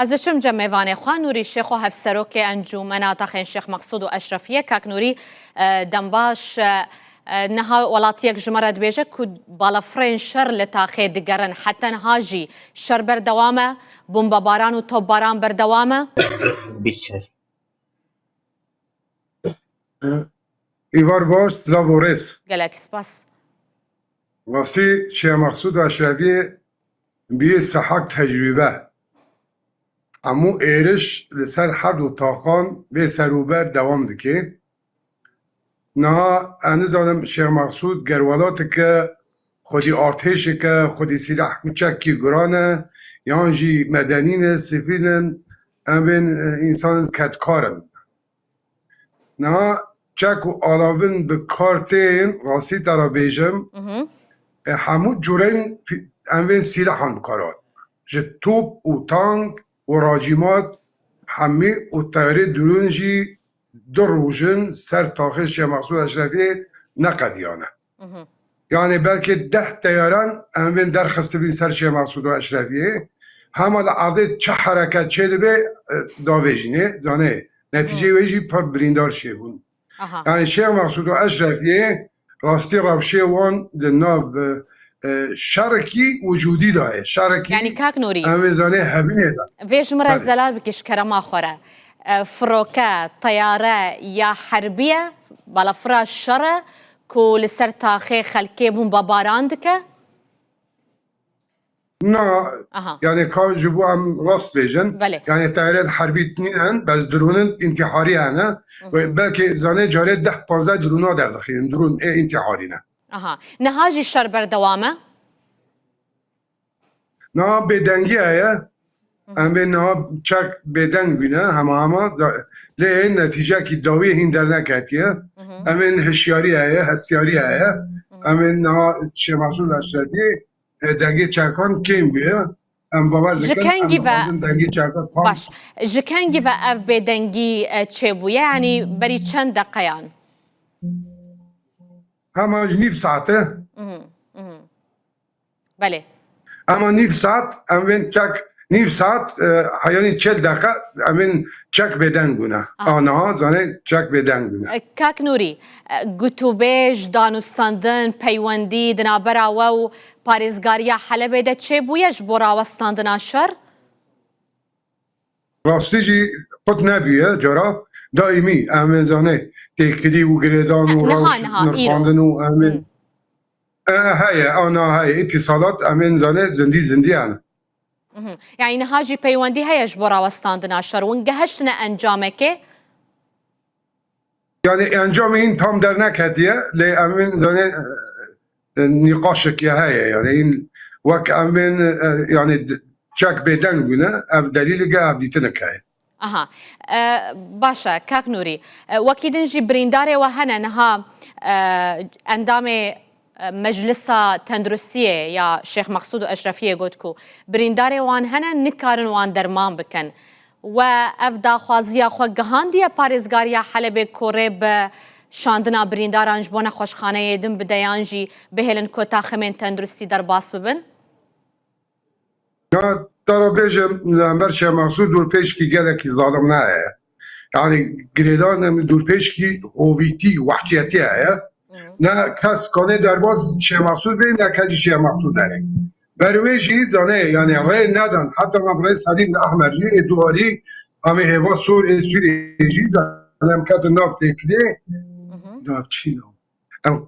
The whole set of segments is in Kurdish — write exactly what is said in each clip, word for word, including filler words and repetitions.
Ez diçim cem mêvanê xwe, Nûrî Şêxo, hevserokê Encûmena Taxên Şêx Mexsûd û Eşrefiyê. Kak Nûrî, e, dembaş, e, e, niha welatiyek ji me re dibêje ku balafirên şer li taxê digerin. Heta niha jî şer berdewam e, bombebaran û topbaran berdewam e. Biçer. Îvar baş, silav û rêz. Gelek spas. Rastî Şêx Mexsûd û Eşrefiyê bî sehek tecrûbe. Hemû êriş li ser her du taxan vê serûber dewam dike. Niha ez nizanim Şêx Mexsûd ger welateke xwedî artêşeke, xwedî sîleh û çekî guran e, yan jî medenî ne, sivîl in, em bên, e, însan in kedkar in. Niha çek û alavin bi kar tên, rastî te re bêjim, Mhm. e, hemû curên pi-, em bên sîlehan bi kar hat. Ji top û tank û racîmat hemî û teyarê dirûn jî du roj in ser taxê Şêx Mexsûd Eşrefiyê neqediyane. Mhm. Yani belkî deh teyaran em bên derxistibîn ser Şêx Mexsûd û Eşrefiyê. Hema li erdê çi hereket çêdibe, e, davêjînê, zanê. Netîceyê Hmm. wê jî pir birîndar çêbûn. Aha. Yani Şêx Mexsûd û Eşrefiyê rastî rewşê wan di nav, e, e, şerekî wicûdî de ye. Şerekî Yani kak Nûrî, em ê zanê hebînê de. Vê ji min re Belê. zelal bike ji kerema xwe re. E, firoke, teyare ya herbî ye, balafira şer e ku li ser taxê xelkê bombebaran dike? Na, Aha. yani ka ji bo em rast bêjin. Belê. Yani teyarên herbî nînin, bes dirûnin întiharî hene. Hı hı. Ve belkî zanê carê deh panzdeh dirûna derdixînin. Dirûn ê întiharî ne. Aha. Niha jî şer berdewam e? Niha bêdengî heye. Hı hı. Em ê niha çek bêdeng bûne, hema hema da-, lê netîcekî dawî hîn derneketiye. Hı hı. Em ê hişyarî heye, hestiyarî heye. Hı hı. Em ê niha Şêx Mexsûd Eşrefî, e, dengê çekan kêm bûye. Em bawer Ji dikin, kengî em ve dixwazin dengê çekan tam Baş. Ji kengî ve ev bêdengî, e, çêbûye? Yanî berî çend deqeyan? Hema ji nîv saete. Mhm, mhm. Belê. Ema nîv saet, em bên çek, nîv saet, e, heyanî çel deqe, em bên çek bêdeng bûne. Aha. Aniha, zanê, çek bêdeng bûne. E, Kak Nûrî, e, gotûbêj, danûstandin, peywendî di navbera we û parêzgariya Helebê de çêbûye ji bo rawestandina şer? Rastî jî qut nebûye, cara daîmî, em ê zanê, têkilî û girêdan û Niha, rewş niha, îro. nirxandin û em ê Hmm. E, heye, ana heye. Îtîsalat, em ên zanê zindî zindî hene. Mhm. Yani niha jî peywendî heye ji bo rawestandina şer. Hûn gehiştine encamekê? Yani encamê hîn tam derneketiye, lê em ên zanê, e, nîqaşek ya heye. Yani hîn wek em ên, e, yani d-, çek bêdeng bûne, ev delîlek e, ev dîtinek heye. Aha. E, baş e, Kak Nûrî. E, wekî din jî birîndarê we hene niha, e, endamê, e, Meclisa Tenduristiyê ya Şêx Mexsûd û Eşrefiyê got ku birîndarê wan hene, nikarin wan derman bikin. We ev daxwaziya xwe gihandiye parêzgariya Helebê ku rê bi şandina birîndaran ji bo nexweşxaneyê din bide yan jî bihêlin ku taximên tenduristî derbas bibin? Ya, te re bêjim, li hember Şêx Mexsûd dûrpêçkî gelekî zalim neheye. Yani girêdan em dûrpêçkî hovîtî, wehşiyetî heye. Hı. Ne kes kanê derbas Şêx Mexsûd bê, ne kes jî Şêx Mexsûd derê. Ber wê jî zanê, yani rê nedan, heta em rê Selîm li Ehmer jî, ê duwarî, em ê hêva sor, ê sûrê jî, em ketin nav têkilê, Hı hı. nav çî nav. Em,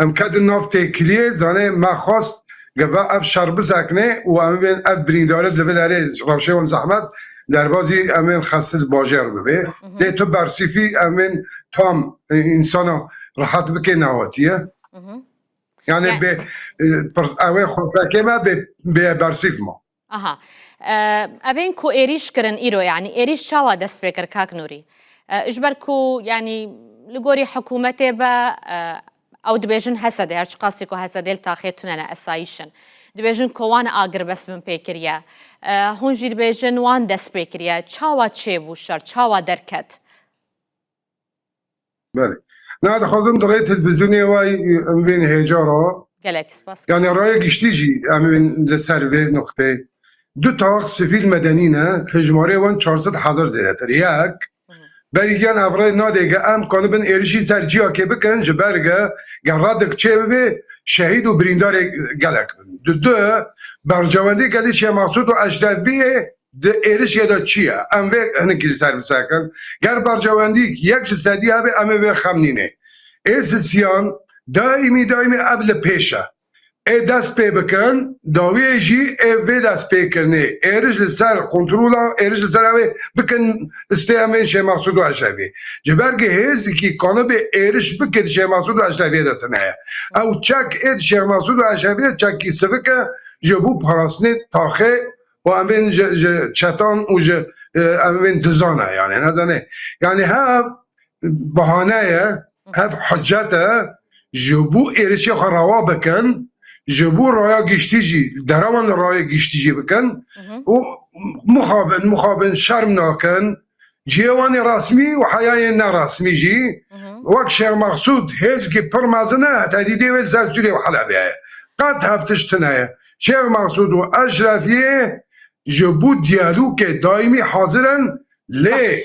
em ketin nav têkiliyê, zanê me xwest gava ev şer bisekne û em bên ev birîndare di vê derê rewşê wan zehmet derbazî em ên xesil bajêr bibe. Mhm. Lê tu bersîfî em ên tam, e, însana rehet bike nehatiye. Mhm. Yani Ya- bê, e, pirs-, ew ê xwestekê me bê, bê bersîf ma. Aha. E, evên ku êrîş kirin îro, yanî êrîş çawa dest pê kir, Kak Nûrî? E, ji ber ku, yanî li gorî hikûmetê be, e, ew dibêjin H S D, her çiqasî ku H S D li taxê tune ne, esayîş in. Dibêjin ku wan agirbest bin pê kiriye. E, hûn jî dibêjin wan dest pê kiriye. Çawa çêbû şer? Çawa derket? Belê. Na dixwazim di rê televîzyonê we em bên hêja re. Gelek spas. Yani raya giştî jî em bên li ser vê nuqtê. du tax sivîl medenî ne, hijmarê wan çar sed hezar zêdetir. Yek, berî giyan ev rê nadê ge em kanibin êrişî ser ciyakê bikin, ji ber ge ger redik çê bibe, şehîd û birîndarê gelek bin. Di du, berjewendî gelî Şêx Mesûd û Eşrefiyê di êrişê de çi ye? Em vê hinekî li ser bisekin. Ger berjewendî yek ji sedî hebe, em ê vê xem nînê. Ê sisiyan daîmî, daîmî ev li pêş e. Ê dest pê bikin, dawiyê jî ê vê dest pê kirinê. Êriş li ser kontrola, êriş li ser ew ê bikin, istê em ê Şêx Mesûd û Eşrefî. Ji ber ku hêzikî kanibê êriş bike di Şêx Mesûd û Eşrefiyê de tune ye. Ew çek ê di Şêx Mesûd û Eşrefiyê de çekî sivik e, ji bo parastinê taxê û em bên ji, ji çetan û ji, e, em bên dizan e, yani, nezane. Yani, hev bahane ye, hev hicet e, ji bo êrişê xwe rewa bikin, ji bo raya giştî jî, derewan li raya giştî jî bikin û mixabin, mixabin şerm nakin, cihê wan ê resmî û heyayên neresmî jî, wek Şêx Mexsûd hêzkî pir mezin e, tehdîdê wê li ser Sûriyê û Helebê heye. Qet hev tişt tune ye. Şêx Mexsûd û Eşrefiyê ji bo diyalogê daîmî hazir in, lê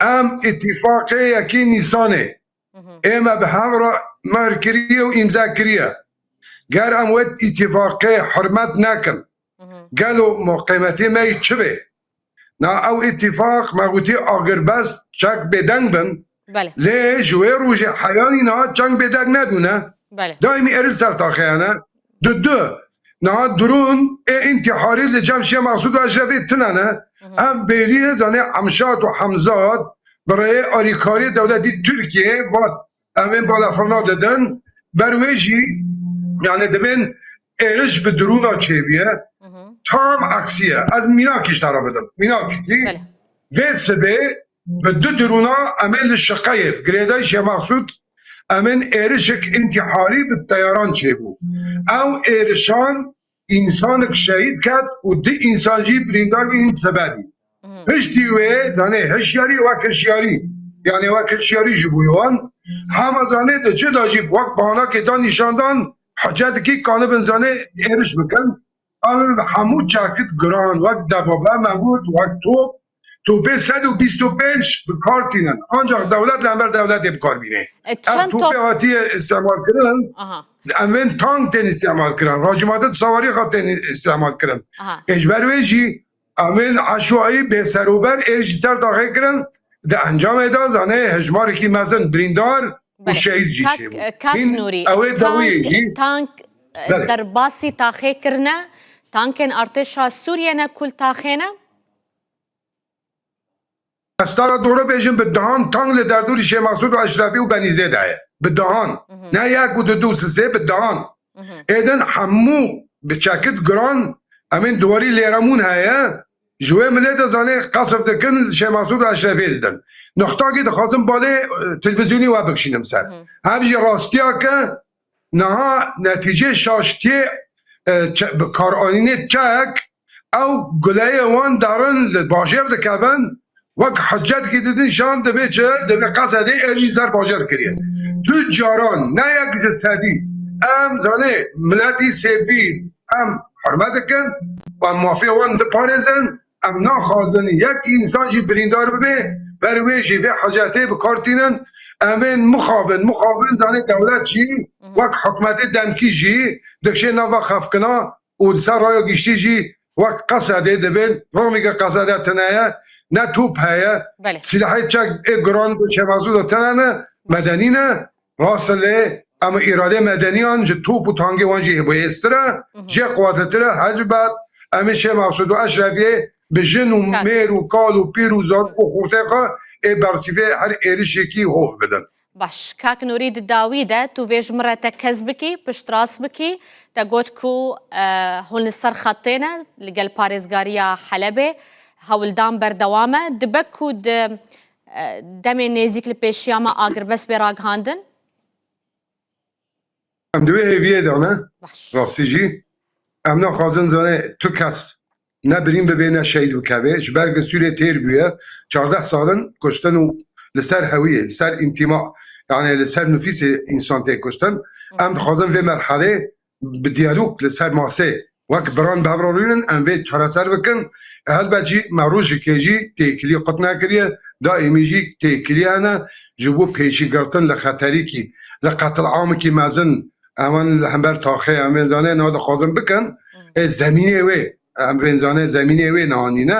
em îtîfaqê yekê Nîsanê ê me bi hev re mehr kiriye û îmze kiriye. Ger em wê îtîfaqê hurmet nekin, gelo mo qîmetê me yî çi be? Na ew îtîfaq me gotî agirbest çek bêdeng bin. Belê. Lê ji wê rojê heyanî niha çeng bêdeng nebûne. Belê. Daîmî êrî ser taxeyane. Di du, niha drûn ê întîharî li cem Şêx Mexsûd û Eşrefî tune ne. Ev bêlî ye, zanê Emşat û Hemzat bi rêyê alîkariyê dewletî Tirkiyê vat, em ê balafirina didin. Ber wê jî, yani dibên êriş bi drûna çêbûye. Tam aksî ye. Ez mînakî ji te re bidim. Mînakî. Belê. Vê sibê bi du drûna em ê li Şiqeyê, girêdayî Şêx Mexsûd, em ên êrişek întîharî bi teyaran çêbû. Ew êrişan însanek şehîd ket û du însan jî birîndar bîn sebebî. Piştî wê, zanê, hişyarî wek hişyarî, yani wek hişyarî ji bo wan, hema zanê di çi de jî wek bahanakê da nîşandan, hicet dikî kanibin zanê êriş bikin. Ew hemû çekit giran, wek debabe me got, wek top, topê sed û bîst û pênc bi kar tînin. Ancak dewlet li hember dewletê bi kar bîne. E, Ev çend topê top? Hatiye îstemal kirin, Aha. Em bên tank tên îstemal kirin, racimate sawarî xwe tên îstemal kirin. Aha. Ê ji ber wê jî em bên eşwayî bêserober ê ji ser taxê kirin, di encamê de zanê hejmarekî mezin birîndar û Belê. Şehîd jî Kak, çêbû. Kak Hîn Nûrî, ew ê dawiyê tank, jî tank, e, Belê. Derbasî taxê kirine, tankên artêşa Sûriyê ne kul taxê ne? Ez te re dore bêjim, bi dehan tank li derdorî Şêx Mesûd û Eşrefî û Benîzê de ye. Bi dehan. Mhm. Ne yek û du, du sisê, bi dehan. Mhm. Êdin hemû bi çekit giran, em ên di warî Lêremûn heye, ji wê milê de zanê qesf dikin, Şêx Mesûd û Eşrefê didin. Nixtakî dixwazim balê, e, televîzyonî we bikişînim ser. Mhm. Hev jî rastiya ke niha netîcê şaştiyê, e, çe-, bi karanînê çek, ew guleyê wan derin li bajêr dikevin, wek hiccetkî didin şan dibê çi, dibê Qesedê êrî ser bajêr kiriye. Tu caran ne yek ji sedî em zanê miletî sêvî em hurmet dikin, em mafê wan diparêzin, em naxwazin yek însan jî birîndar bibe, ber wê jî vê hicetê bi kar tînin. Em ên mixabin, mixabin zanê dewlet jî Mhm. wek hikûmetê demkî jî dikişê nava xefkina û li ser raya giştî jî wek Qesedê dibên, romî ke Qesede tune ye, ne top heye, Belê. Silahê çek ê giran bi Şêx Mesûd de tune ne, medenî ne, Rast e lê em îradê medeniyan ji top û tangê wan jî hêbûyêstir e, Mhm. jê quwetlitir e, hecbet em ê Şêx Mesûd û Eşrefiyê bi jin û Kak. mêr û kal û pîr û zarok û xortê xwe ê bersîvê her êrişekî hof bidin. Baş, Kak Nûrî, di dawî de tu vê ji min re tekez bikî, piştrast bikî, te got ku, e, hûn li ser xetê ne, li gel parêzgariya Helebê hewldan berdewam e. Dibe ku di, e, demê nêzîk li pêşiya me agirbest bê ragihandin? Em di wê hêviyê de ne. Baş. Rastî jî. Em naxwazin zanê tu kes ne birîn bibe ne şehîd bikeve. Ji ber ku Sûriyê têr bûye. Çardeh sal in kuştin û li ser hewiyê, li ser întîma, yani li ser nifûsê însan tê kuştin. Hı. Em dixwazin vê merhelê bi diyalog li ser masê Wek biran bi hev re rûnin, em vê çareser bikin. Helbet jî me rojekê jî têkilî qut nekiriye, daîmî jî têkilî hene ji bo pêşîgirtin li xeterîkî, li qetilamekî mezin, ewan li hember taxê em vê zanê niha dixwazin bikin. Ê zemînê wê, em vê zanê zemînê wê niha nîne.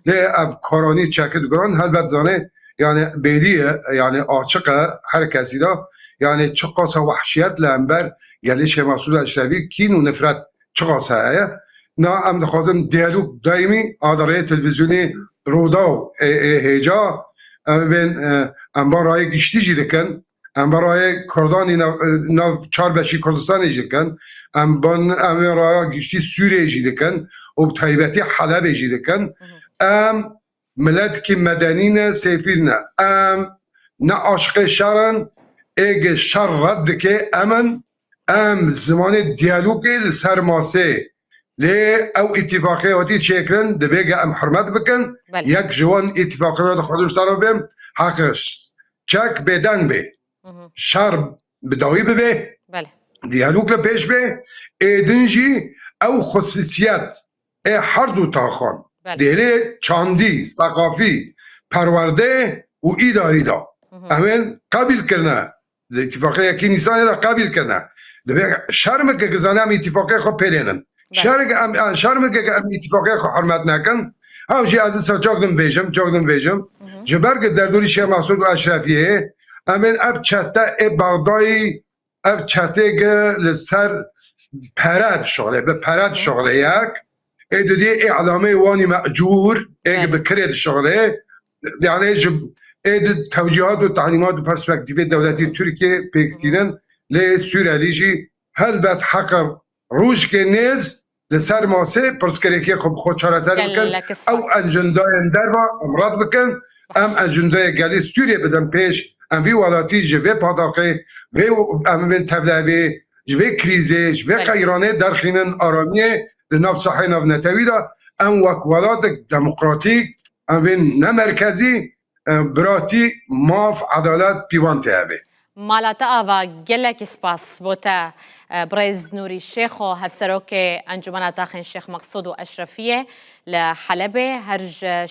Lê ev karanî çekit guran helbet zanê, yani bêlî ye, yani açiq e her kesî de, yani çiqasa wehşiyet li hember gelê Şêx Mesûd Eşrefî, kîn û nifret çiqasa heye. Na em dixwazin diyalog daîmî a di rê televîzyonê Rûdaw ê, ê hêja, em bên, e, em ba rayê giştî jî dikin, em ba rayê Kurdanî nav, nav çar beşî Kurdistanê jî dikin, em ban, em ê raya giştî Sûriyê jî dikin û bi taybetî Helebê jî dikin. Em miletkî medenî ne, sêfîl ne. Em ne aşiqê şer in, ê gi şer red dike em in. Em zimanê diyalogê li ser masê. Lê ew îtîfaqê hatî çêkirin, divê ge em hurmet bikin. Belê. Yek ji wan îtîfaqê dixwazim ser bêm, heqe çek bêdeng bê. Şer bi dawî bibe, Belê. Diyalog li pêş be, ê din jî ew xusûsiyet ê her du taxan, Belê. Dêlê çandî, seqafî, perwerde û îdarî de. Em ên qebîl kirine, li Îtîfaqê Yekî Nîsanê de qebîl kirine. Divê şermeke ki zane em îtîfaqê xwe pêlênin. Belê. Şerek em, em, şermeke ki em îtîfaqê xwe hurmet nekin. Ew jî ez dîsa çok din bêjim, çok din bêjim. Ji ber ki derdorî Şêx Mesûd û Eşrefiyê, em ên ev çete ê Bexdayî, ev çetê ki li ser pere dişixile, bi pere dişixile yek. Ê didî ê elamê Wanî Mecûr, ê ki Belê. Bi kirê dişixile. Yani ji ê di tewcîhat û talîmat û perspektîfê dewletî Tirkiye pêk tînin, lê Sûrelî jî helbet heqe rojkê nêz li ser masê pirsgirêkê xwe bi xwe çareser bikin. Gelek spas. Ew ejendayên derva em red bikin. Em ejendayê gelê Sûriyê bidin pêş. Em vî welatî ji vê padaqê, vê em bên tevlevê, ji vê krîzê, ji vê Belê. Qeyranê derxînin aramiyê li nav sahê navnetewî de. Em wek welatek demokratîk, em bên ne merkezî, e, biratî, maf, edalet pîvan tê hebe. Mala te ava, gelekî spas bo te, e, birêz Nûrî Şêxo, hevserokê Encûmena Taxên Şêx Meqsûd û Eşrefiyê li Helebê. Her ji